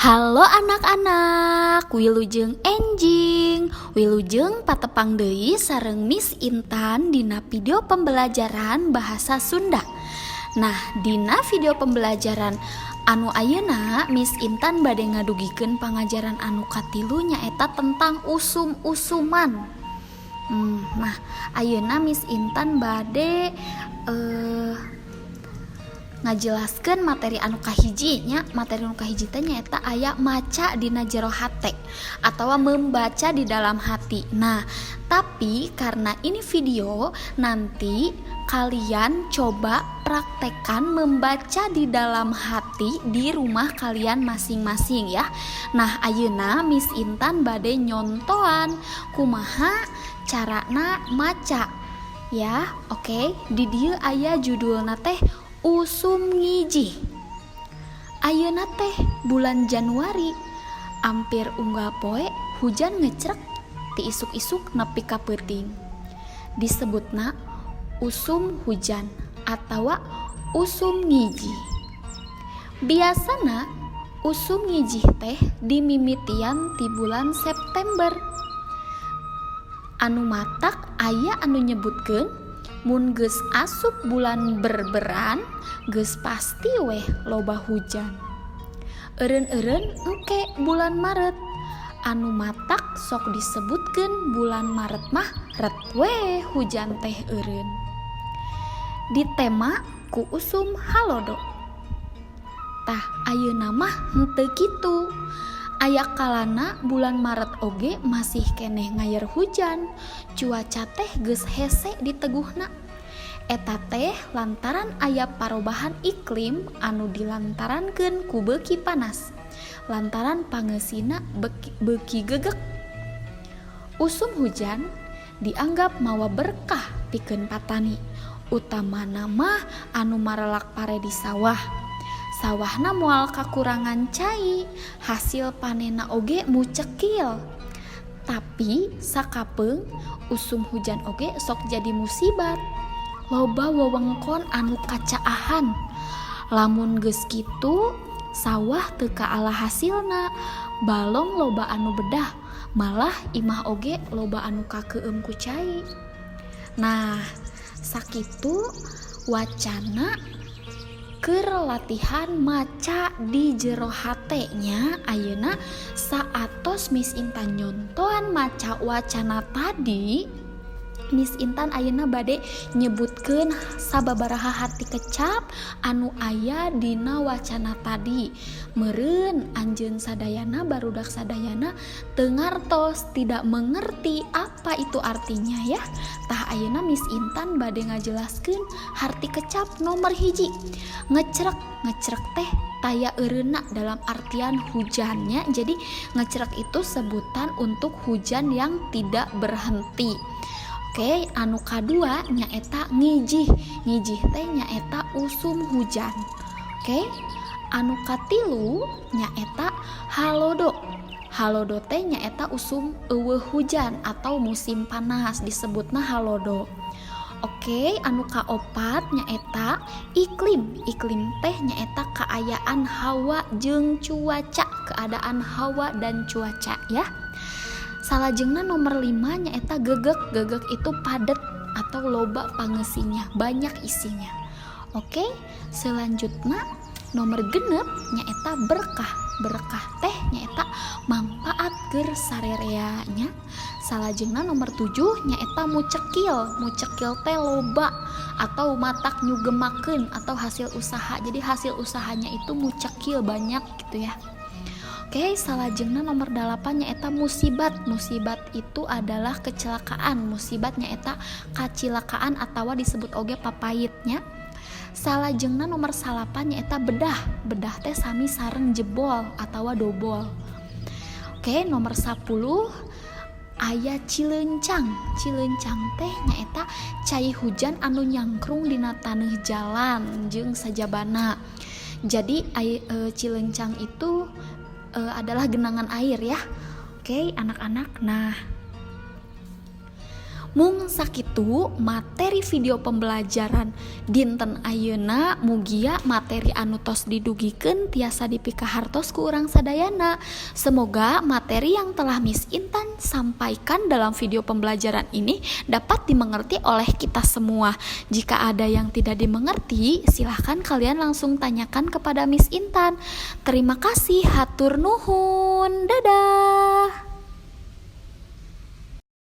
Halo anak-anak, wilujeng enjing, wilujeng patepang deui sareng Miss Intan dina video pembelajaran bahasa Sunda. Nah, dina video pembelajaran anu ayeuna, Miss Intan bade ngadugikeun pangajaran anu katilu, nyaeta tentang usum-usuman. Nah, ayeuna Miss Intan bade ngajelaskeun materi anu kahiji nya. Materi anu kahiji teh nyaeta aya maca dina jero hate atau membaca di dalam hati. Nah, tapi karena ini video, nanti kalian coba praktekkan membaca di dalam hati di rumah kalian masing-masing ya. Nah, ayeuna Miss Intan bade nyontoan kumaha carana maca ya. Oke, di dieu aya judulna teh "Usum Ngijih". Ayeuna teh bulan Januari, ampir unggal poe hujan ngecrek ti isuk-isuk nepi ka peuting. Disebutna usum hujan atawa usum ngijih. Biasana usum ngijih teh dimimitian ti bulan September. Anu matak aya anu nyebutkeun mun geus asup bulan berberan, geus pasti weh loba hujan. Eureun-eureun engke bulan Maret, anu matak sok disebutkeun bulan Maret mah ret weh hujan teh eureun. Ditema ku usum halodo. Tah, ayeuna mah henteu kitu. Aya kalana bulan Maret oge masih keneh ngayer hujan. Cuaca teh geus hese diteguhna. Eta teh lantaran aya parobahan iklim anu dilantarankeun ku beuki panas lantaran pangeusina beuki gegek. Usum hujan dianggap mawa berkah pikeun patani, utamana mah anu marelak pare di sawah. Sawahna moal kakurangan cai, hasil panenna oge mucekil. Tapi sakapeung usum hujan oge sok jadi musibat, loba wewengkon anu kacaahan. Lamun geus kitu, sawah teu kaala hasilna, balong loba anu bedah, malah imah oge loba anu kakeueum ku cai. Nah, sakitu wacana keur latihan maca di jero hate nya. Ayeuna saatos Miss Intan nyontohan maca wacana tadi, Miss Intan ayeuna bade nyebutkeun sababaraha harti kecap anu aya dina wacana tadi. Meureun anjeun sadayana, barudak sadayana teu ngartos, tidak mengerti apa itu artinya ya. Tah, ayeuna Miss Intan bade ngajelaskeun harti kecap nomor 1, ngecrek. Ngecrek teh taya eureunna, dalam artian hujannya. Jadi ngecrek itu sebutan untuk hujan yang tidak berhenti. Oke, anu kadua nyaeta ngijih. Ngijih teh nyaeta usum hujan. Oke, anu katilu nyaeta halodo. Halodo teh nyaeta usum euweuh hujan atau musim panas, disebutna halodo. Oke, anu kaopat nyaeta iklim. Iklim teh nyaeta kaayaan hawa jeung cuaca, keadaan hawa dan cuaca ya. Salajengna nomor 5 nyaeta gegek. Gegek itu padet atau loba pangeusinya, banyak isinya. Oke, selanjutnya nomor 6 nyaeta berkah. Berkah teh nyaeta manfaat keur sarerea nya. Salajengna nomor 7 nyaeta mucekil. Mucekil teh loba atau matak nyugemakeun atau hasil usaha. Jadi hasil usahanya itu mucekil, banyak gitu ya. Oke, salajengna nomor 8 nyaeta musibat. Musibat itu adalah kecelakaan. Musibat nyaeta kacilakaan atau disebut oge papaitnya. Salajengna nomor 9 nyaeta bedah. Bedah teh sami sareng jebol atau dobol. Oke, nomor 10 aya cilencang. Cilencang teh nyaeta cai hujan anu nyangkrung dina taneuh jalan jeung sajabana. Jadi cilencang itu adalah genangan air ya. Oke, anak-anak. Nah, Mung sakitu materi video pembelajaran dinten ayeuna, mugia materi anu tos didugikeun tiasa dipikahartos ku urang sadayana. Semoga materi yang telah Miss Intan sampaikan dalam video pembelajaran ini dapat dimengerti oleh kita semua. Jika ada yang tidak dimengerti, silahkan kalian langsung tanyakan kepada Miss Intan. Terima kasih, hatur nuhun. Dadah.